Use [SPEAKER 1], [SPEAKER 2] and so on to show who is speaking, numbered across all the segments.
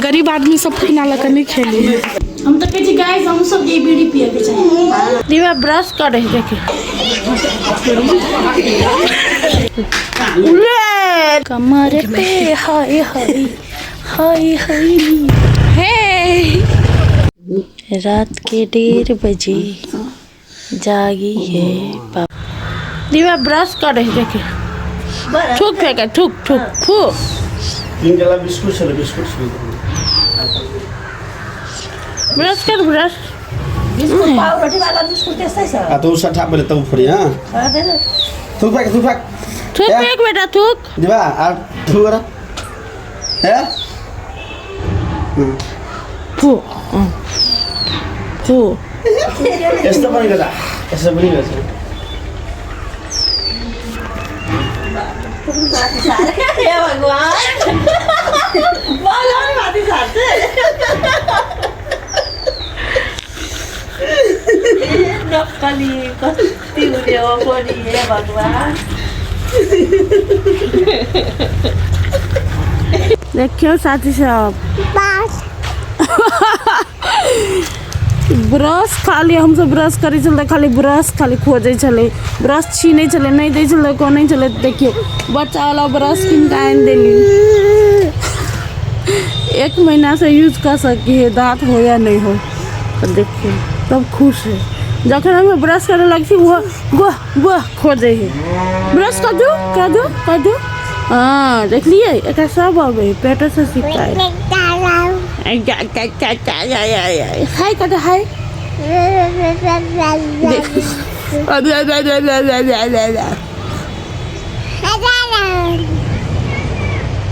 [SPEAKER 1] गरीब आदमी सब फुकना लऽ कऽ नहि खेली।
[SPEAKER 2] हम तऽ कहै छी गाइस, हम सब के बीड़ी पिए के चाही।
[SPEAKER 1] दीवा ब्रश करे देखे ले कमर पे, हाय हाय हाय हाय हे।
[SPEAKER 2] रात के 1:30 बजे जागी है पापा।
[SPEAKER 1] दीवा ब्रश करे देखे, थूक फेंके, थूक थूक फू।
[SPEAKER 3] तीन गला बिस्कुट छलै, बिस्कुट छलै।
[SPEAKER 1] ब्रश कर, ब्रश।
[SPEAKER 4] बिस्कुट, पाउरोटी वाला बिस्कुट त्यस्तै छ।
[SPEAKER 3] आ त उ सठा पहिले तब फोड़ी। हाँ, थूक फेंक, थूक फेंक।
[SPEAKER 1] थूक फेंक बेटा, थूक।
[SPEAKER 3] दिवा आ, थूक गर हे।
[SPEAKER 1] फू फू।
[SPEAKER 3] यस्तो पनि गर्छ, यसो पनि गर्छ।
[SPEAKER 4] हे भगवान, मलाई माथि झार्छ। नक्कली कति हुने हो पनि, हे भगवान।
[SPEAKER 1] देखियौ साथी सब, ब्रश खाली हमसब ब्रश करै छलै, खाली ब्रश खाली खोजै छलै, ब्रश छीनै छलै, नहि दै छलै, कनै छलै। देखियौ, बच्चावला ब्रश कीन कऽ आनि देली। एक महीनासँ यूज कऽ सकी है, दाँत हो या नहि हो। तऽ देखियौ, तब खुश है। जखन हम ब्रश करे लगै छी, ओहो वाह वाह खोजै है। ब्रश कर दू, कर दू, कर दू। हँ, देखलियै, एकरा सब अबै है, पेटोसँ सिखाय। हाय कर, हाय।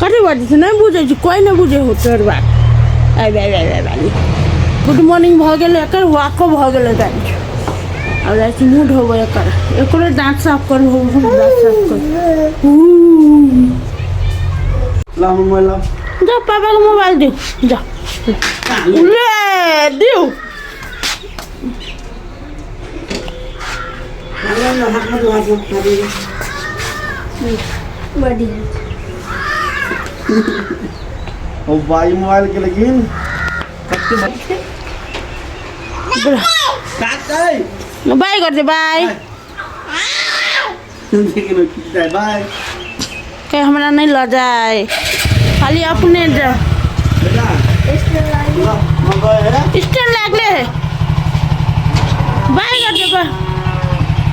[SPEAKER 1] कथी बाजै छै नहि बुझै छी, कोइ नहि बुझै हो तोहर बात। गुड मॉर्निंग भऽ गेलै, एकर वाको भऽ गेलै गाइस। आब जाइ छी मुँह धोबै एकर, एकरो दाँत साफ करू, हमहूँ दाँत साफ करू।
[SPEAKER 3] ल, हमर मोबाइल लाउ।
[SPEAKER 1] जा, पापाके मोबाइल दिउ, जा ले दिउ।
[SPEAKER 3] ओ भाई, मोबाइल के लेकिन कते
[SPEAKER 1] बाय कर दे, बाय।
[SPEAKER 3] लेकिन बाय।
[SPEAKER 1] के हमरा नहि लऽ जाय, खाली अपने जा।
[SPEAKER 3] बेटा ल, म गए है।
[SPEAKER 1] स्टैंड लागले है। बाय कर दे, बाय।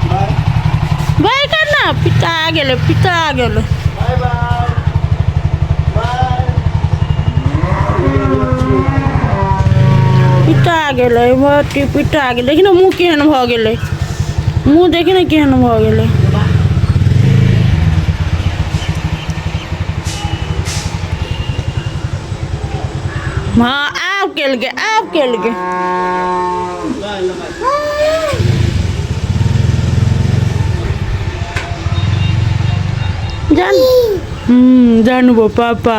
[SPEAKER 3] बाय।
[SPEAKER 1] बाय कर ना। पिता गेलै, पिता गेलै।
[SPEAKER 3] बाय बाय बाय।
[SPEAKER 1] पिता गेलै बटी, पिता गेलै। देखी ने मुँह केहन भऽ गेलै, मुँह देखी ने केहन भऽ गेलै। हँ, आब केलकै, आब केलकै। जान जानबो पापा,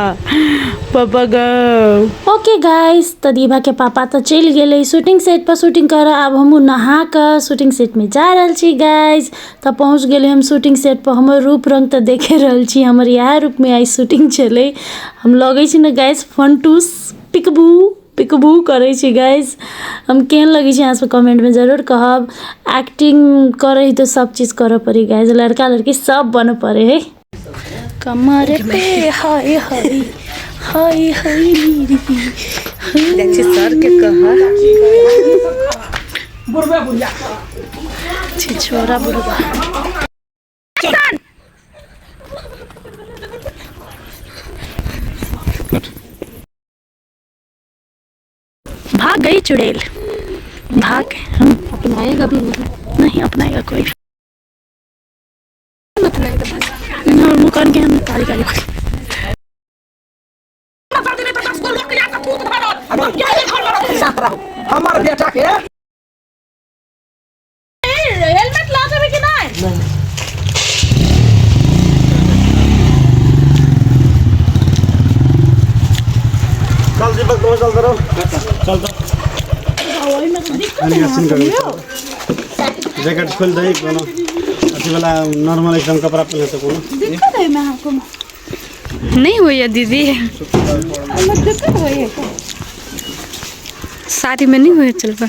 [SPEAKER 1] पापा गो।
[SPEAKER 2] ओके गाइस, तऽ दीभा के पापा तऽ चलि गेलै शूटिंग सेट पर शूटिंग करऽ। आब हमहूँ नहा कऽ शूटिंग सेटमे जा रहल छी गाइस। तऽ पहुँच गेलै हम शूटिंग सेट पर। हमर रूप रङ्ग तऽ देखे रहल छी, हमर इएह रूपमे आइ शूटिंग छलै। हम लगै छी ने गाइस फंटूस, पिकबू पिकबू करै छी गाइस हम। केहन लगै छी अहाँ सब कमेन्टमे जरूर कहब। एक्टिंग करै है तऽ सब चीज करऽ पड़ै गाइस, लड़का लड़की सब बनऽ पड़ै है।
[SPEAKER 1] कमर पे हाय हाय हाय हाय।
[SPEAKER 4] जाइ छी सर के कह।
[SPEAKER 2] छिछोरा बुढ़बा। भाग गई चुड़ैल, भाग। हम
[SPEAKER 1] अपनाएगा भी नहीं।
[SPEAKER 2] नहीं अपनाएगा कोई। मुकान के हम काली काली।
[SPEAKER 5] हमर बेटा के
[SPEAKER 1] हेलमेट ला देबै कि नहि?
[SPEAKER 3] चल दीपक, तुम चलते रहो, चल तो।
[SPEAKER 1] ओहिमे तऽ दिक्कत
[SPEAKER 3] अनि
[SPEAKER 1] है।
[SPEAKER 3] एकछिन करू, जैकेट खोलि दही, कोनो अथी वाला नॉर्मल एकदम कपड़ा पहिने तऽ कोनो
[SPEAKER 1] दिक्कत है। एहिमे अहाँके
[SPEAKER 5] नहीं होइए दीदी। साड़ी में नहीं होइए चलबै।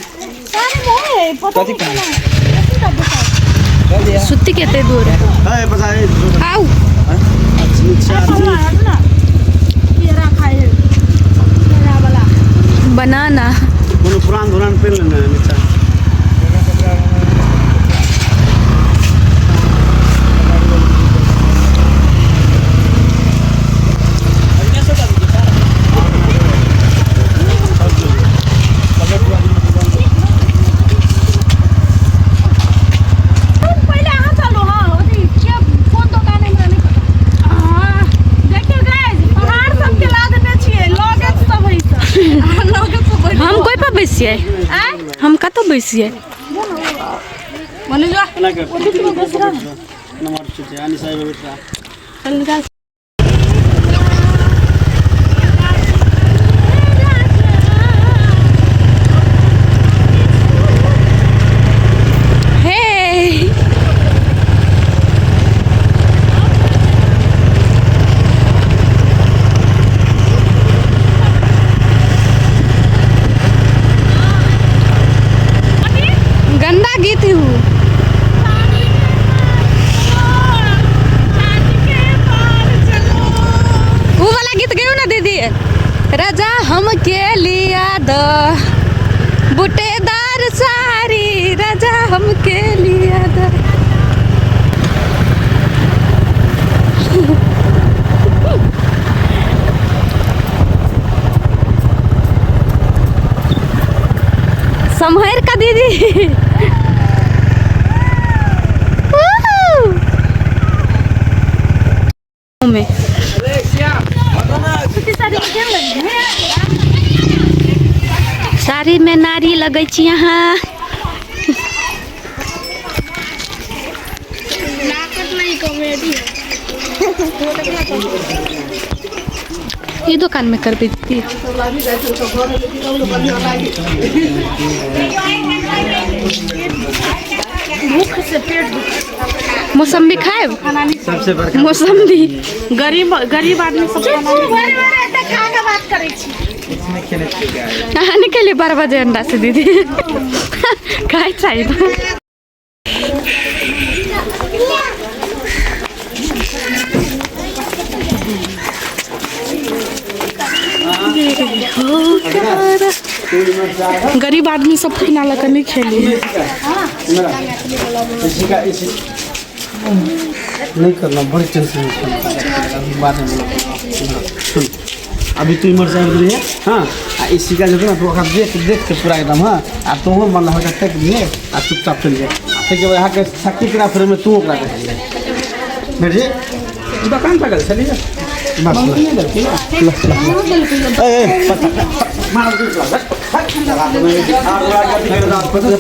[SPEAKER 5] सुती कते दूर है। आउ बनाना
[SPEAKER 3] कोनो पुरान धुरान पेन लेने है नीचा।
[SPEAKER 1] पहिले अहाँ चलू। हाँ, अथी के कोन दोकान है हमरा नहि पता। देखियौ गाइस, पहाड़ सबके ला देने छियै, लगेज सब है सब, लगेज सब।
[SPEAKER 5] हम कोई पर बैसियै? हम कतऽ बैसियै?
[SPEAKER 1] मनुजा।
[SPEAKER 3] एना कर नंबर छै आनी साहेब बैठा।
[SPEAKER 5] चल निकाल। हे, गंदा गीत हूँ। वो वाला गीत गयो ना दीदी, राजा हम के लिया द बूटेदार साड़ी, राजा हम के लिया द। सम्हर का दीदी। में साड़ी में नारी लगै छी अहाँ। ई दुकान में करबै दीदी। मौसम्बी खाएब?
[SPEAKER 3] सबसे बड़का
[SPEAKER 5] मौसम्बी।
[SPEAKER 1] गरीब गरीब आदमी सब
[SPEAKER 5] अहाँ निकलिए 12 बजे अंडा से दीदी खाइ चाहिए।
[SPEAKER 1] गरीब आदमी सब किना लऽ नहीं खेली।
[SPEAKER 3] इसी का इसी नहीं करना, बड़ी टेंशन है। अभी बाद में बोलो। सुन, अभी तू इमर से आबि रही है। हाँ, आ इसी का जो है ना तू ओकरा देख देख के पूरा एकदम। हाँ, आ तोहूँ मन हल्का टेक दिए आ चुपचाप चलि जाए। ताहिके बाद अहाँके शक्ति केना फिर में तू ओकरा कहि दे बेटी
[SPEAKER 6] दोकान पर गेल छलियै।
[SPEAKER 3] बस ल ल ल, ए ए पता मार दे।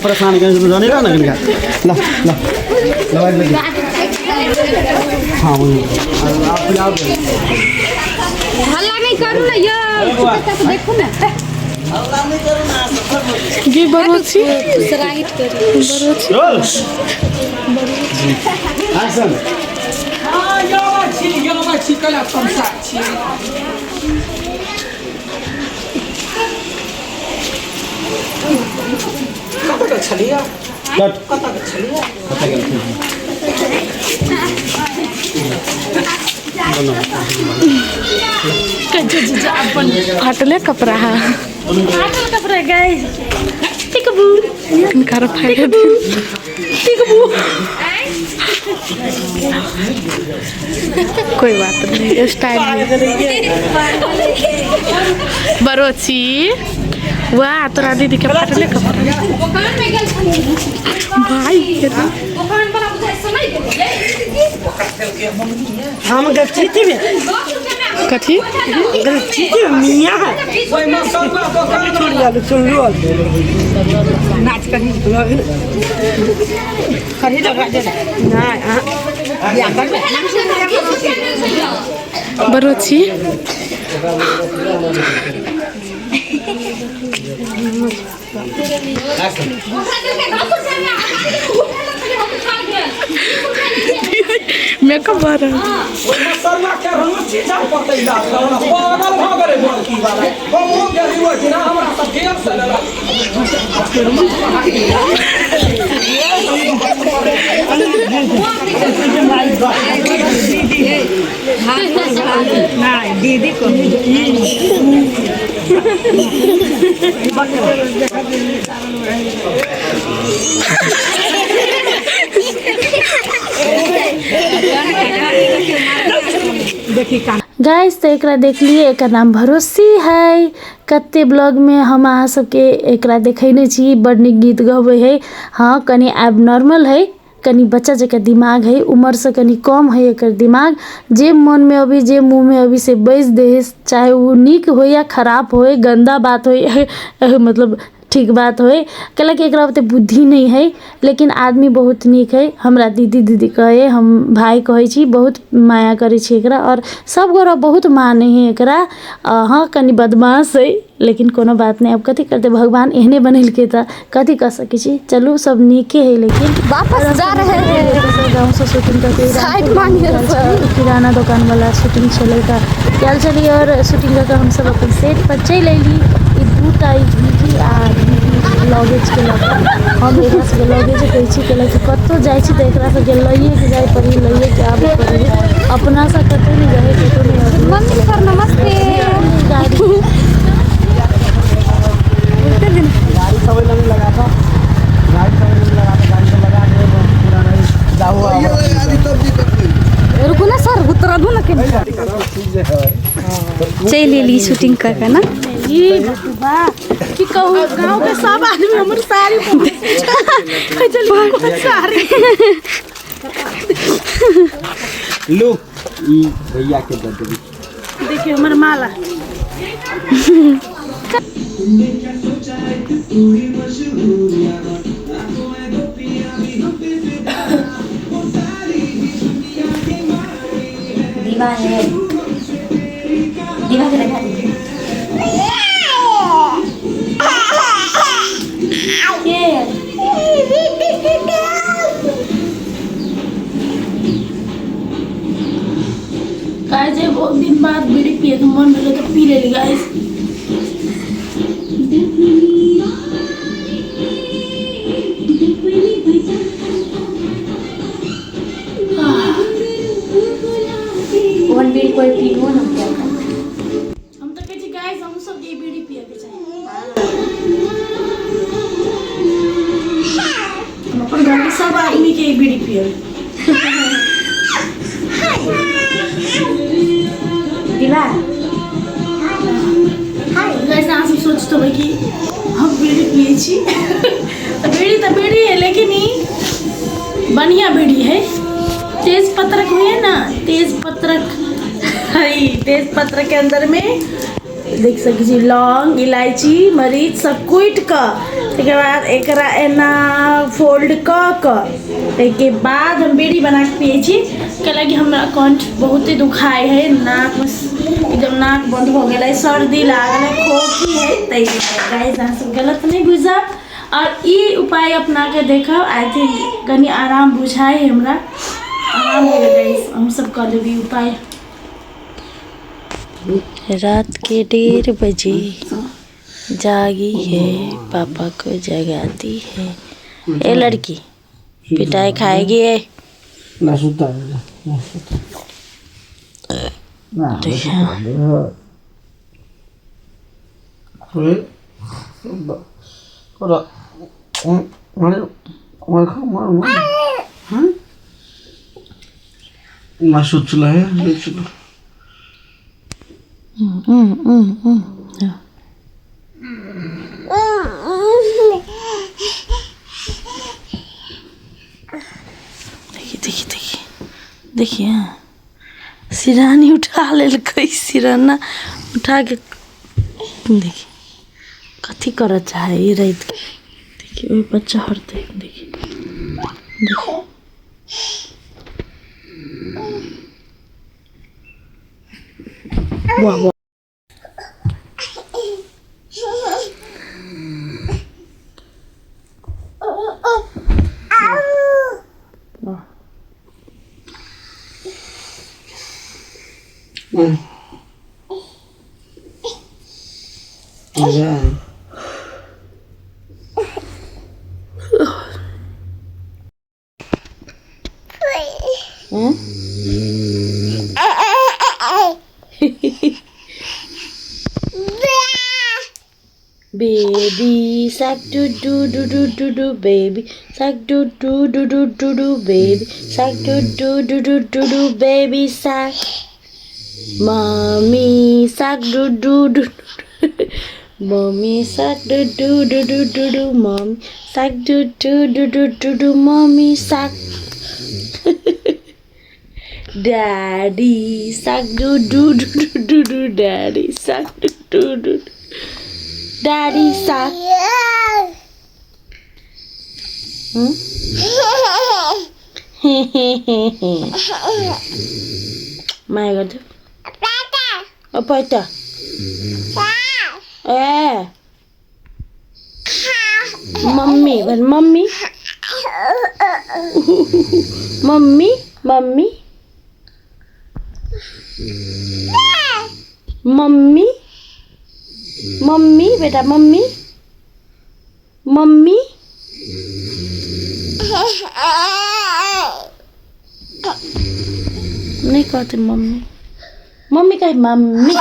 [SPEAKER 3] परेशान कर जाने ना कनिका। ल ल दवाई लगी। हाँ, वही आप पिलाओ।
[SPEAKER 5] हल्ला नहीं करू ना यौ, देखू ना।
[SPEAKER 1] गे बरोची।
[SPEAKER 5] सराहित करी।
[SPEAKER 3] Roll action.
[SPEAKER 6] छी यौ, छी कला तमसा छी। कतऽ गेल छलियै?
[SPEAKER 3] कट।
[SPEAKER 6] कतऽ गेल छलियै?
[SPEAKER 3] कतऽ गेल?
[SPEAKER 1] फटले कपड़ा है, फाटल कपड़ा गाइस। टिकबू किनकर फाड़ि टिकबू। कोई बात नहीं, स्टाइल में बरोची। वाह, तोरा दीदी के फाटले कपड़ा भाई।
[SPEAKER 5] दोकान वाला बुझाइ समय गेलै।
[SPEAKER 4] हम गलती में
[SPEAKER 1] कथी?
[SPEAKER 4] गलती मियाँ है। छोड़ जालो, सुन लो, नाच करी करी लगा दे ना। बियाह कर।
[SPEAKER 1] बरोची। मेकअप भऽ रहल।
[SPEAKER 6] ओहिमे सरुआ के रंग चीजा पड़तै लागल पागल भऽ गेलै बड़की वाला। हमहूँ गेली ओहि दिना, हमरा तऽ फेर से लेलक।
[SPEAKER 2] गाइस, तऽ एकरा देखलियै, एकर नाम भरोसी है। कते ब्लॉगमे हम अहाँ सबके एकरा देखैने छी। बड़ नीक गीत गबै है। हँ, कनि आब नॉर्मल है, कनि बच्चा जकाँ दिमाग है, उमरसँ कनि कम है एकर दिमाग। जे मोनमे अबै, जे मुँहमे अबै से बाजि दै है, चाहे ओ नीक होइ या खराब होइ, गन्दा बात होइ, मतलब ठीक बात होइ, कैलाकि एकरा ओते बुद्धि नहि है। लेकिन आदमी बहुत नीक है। हमरा दीदी दीदी कहै, हम भाय कहै छी। बहुत माया करै छी एकरा आओर सब गोरा बहुत मानै है एकरा। हँ, कनि बदमाश है, लेकिन कोनो बात नहि। आब कथी करतै? भगवान एहने बनेलकै तऽ कथी कऽ सकै छी? चलू, सब नीके है। लेकिन
[SPEAKER 5] वापस जा रहे हैं।
[SPEAKER 2] गाँवसँ शूटिंग करके
[SPEAKER 5] साइड मांगे सर।
[SPEAKER 2] किराना दोकानवला शूटिंग छलै तऽ गेल छलियै आओर शूटिंग कऽ कऽ हमसब अपन सेट पर चलि अयली। ई दूटा ई झुमकी आ लगेजके लऽ कऽ, हम एकरा सबके लगेज कहै छी, कैलाकि कतहु जाइ छी तऽ एकरा सबके लैएके जाइ पड़ै, लैएके आबऽ पड़ै। अपनासँ कतहु नहि जाइ, कतहु नहि अबै।
[SPEAKER 5] मम्मी सर, नमस्ते।
[SPEAKER 2] गाड़ी
[SPEAKER 3] गाड़ी सब लग लगा था, गाड़ी सब लग लगा था, गाड़ी सब लगा के पूरा नहीं जाओ।
[SPEAKER 5] रुकू ना सर, उतर दू ना के चलि एली शूटिंग कर के ना।
[SPEAKER 1] ई बा, की कहू, गाँव के सब आदमी हमर साड़ी कहै छलै, कोन साड़ी?
[SPEAKER 3] लो, ई भैया के दे देबी।
[SPEAKER 1] देखियौ हमर माला।
[SPEAKER 4] दीवा है, दीवा के लगा दीजिए। के
[SPEAKER 1] गाइस, ये बहुत दिन बाद बीड़ी पिए के मन भेलै तऽ पी लेली। गाइस,
[SPEAKER 4] वन बीड़ी कोई पीबो ना क्या?
[SPEAKER 1] हम तऽ कहै छी गाइस, हम सबके ई बीड़ी पिए के चाही। हम अपन घरके सब आदमी के ई बीड़ी पिए।
[SPEAKER 4] दीवा।
[SPEAKER 1] गाइस, अहाँ सब सोचते होबै कि हम बीड़ी पिए छी। तऽ बीड़ी तऽ बीड़ी है, लेकिन ई बढ़िया बीड़ी है। तेज पत्रक हुई ना, तेज पत्रक है। तेज पत्र के अंदर में देख सकै छी, लौंग, इलायची, मरीच सब कुटि कऽ, तकर बाद एकरा एना फोल्ड कऽ कऽ, ताहिके बाद हम बीड़ी बना कऽ पियै छी, कैलाकि हमरा कंठ बहुते दुखाइ है, नाकमे एकदम नाक बन्द भऽ गेल है, सर्दी लागल है, खोखी है, ताहि दुआरे। गाइस, अहाँ सब गलत नहि बुझब आओर ई उपाय अपना के देखब। I think कनि आराम बुझाइ है, हमरा आराम हो गेल। गाइस, हम सब कऽ लेब ई उपाय।
[SPEAKER 2] रात के 1:30 बजे जागी है, पापा को जगाती है। ए लड़की, पिटाई खाएगी ए।
[SPEAKER 3] ना सुता है, ना सुता ना।
[SPEAKER 2] देखिए।
[SPEAKER 3] ओरा मारे मार खा मार मार। हाँ, ना सुतला है, सुतला।
[SPEAKER 2] हम्म। देखिए, देखिए, देखिए, देखिए, हाँ। सिरहानी उठा लेलकै। सिरहाना उठा के देखिए कथी करऽ चाहे ई राति के। देखिए, ओहि पर चढ़तै। देखिए, देखिए।
[SPEAKER 3] वाह वाह।
[SPEAKER 2] Baby shark do do do do do do baby shark do do do do do do baby shark do do do do do do baby shark. Mummy shark do do do mummy shark do do do do do do mummy shark do do do do do do mummy shark. Daddy shark do do do do do do daddy shark do do do daddy shark. माया गरिदेऊ। पैता ए mummy भन्, mummy mummy mummy mummy mummy बेटा mummy mummy. नहीं कहते mummy, mummy कहे mummy.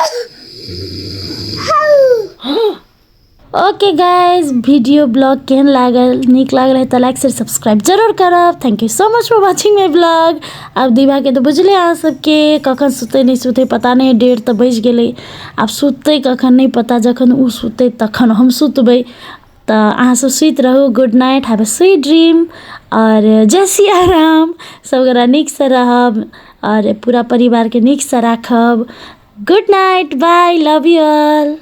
[SPEAKER 2] Okay guys, video blog केहन लागल? नीक लागल है तऽ लाइक शेयर सब्सक्राइब जरूर करब। Thank you so much for watching my blog. आब दीवाके तऽ बुझले अहाँ सबके, कखन सुतै नहि सुतै पता नहि। 1:30 तऽ बजि गेलै, आब सुततै कखन नहि पता। जखन ओ सुततै तखन हम सुतबै। तऽ अहाँ सब सुति रहू। Good night, have a sweet dream आओर जय सिया राम। सबगोरा नीकसँ रहब आओर पूरा परिवारके नीकसँ राखब। Good night, bye, love you all.